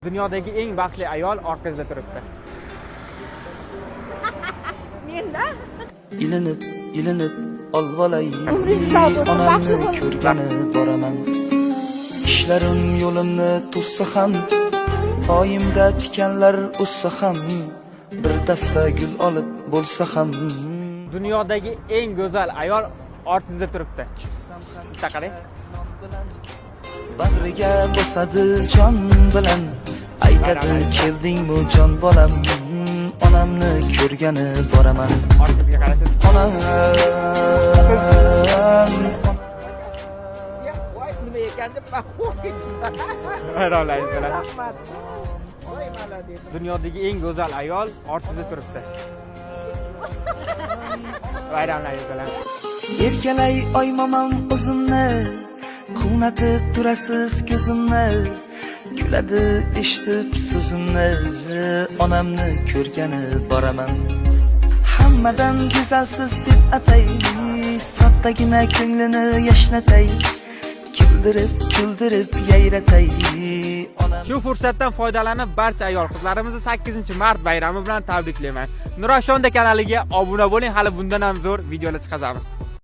Dunyodagi eng baxtli ayol orqangizda turibdi. Menda? Ilinib, ilinib olvolay. Umringiz uzoq bo'lsin, Onamni baxtli bo'ling. ko'rgani boraman. Ishlarim yo'limni to'ssa ham, poyimda tikanlar o'ssa ham, bir dasta gul olib bo'lsa ham. Dunyodagi eng go'zal ayol ortingizda turibdi. Bitta qarang. Bag'riga bosadi jon bilan, aytadi: "Keldingmi, jon bolam?" Onamni ko'rgani boraman. Orqangizga qarasangiz. Onam. Voy, nima ekan deb man qo'rqib. Bayramlaringiz bilan. Rahmat. Voy, молодец. Dunyodagi eng go'zal ayol ortingizda turibdi. Bayramlaringiz bilan. Erkalay oy momam o'zimni, quvnatib turasiz ko'zimni. Kuladi eshitib so'zimni. Onamni ko'rgani boraman. Hammadan go'zalsiz deb atay, soddagina ko'nglini yashnatay, kuldirib, kuldirib yayratay onam. Shu fursatdan foydalanib, barcha ayol qizlarimizni 8-mart bayrami bilan tabriklayman. Nurafshonda kanaliga obuna bo'ling, hali bundan ham zo'r videolar chiqazamiz.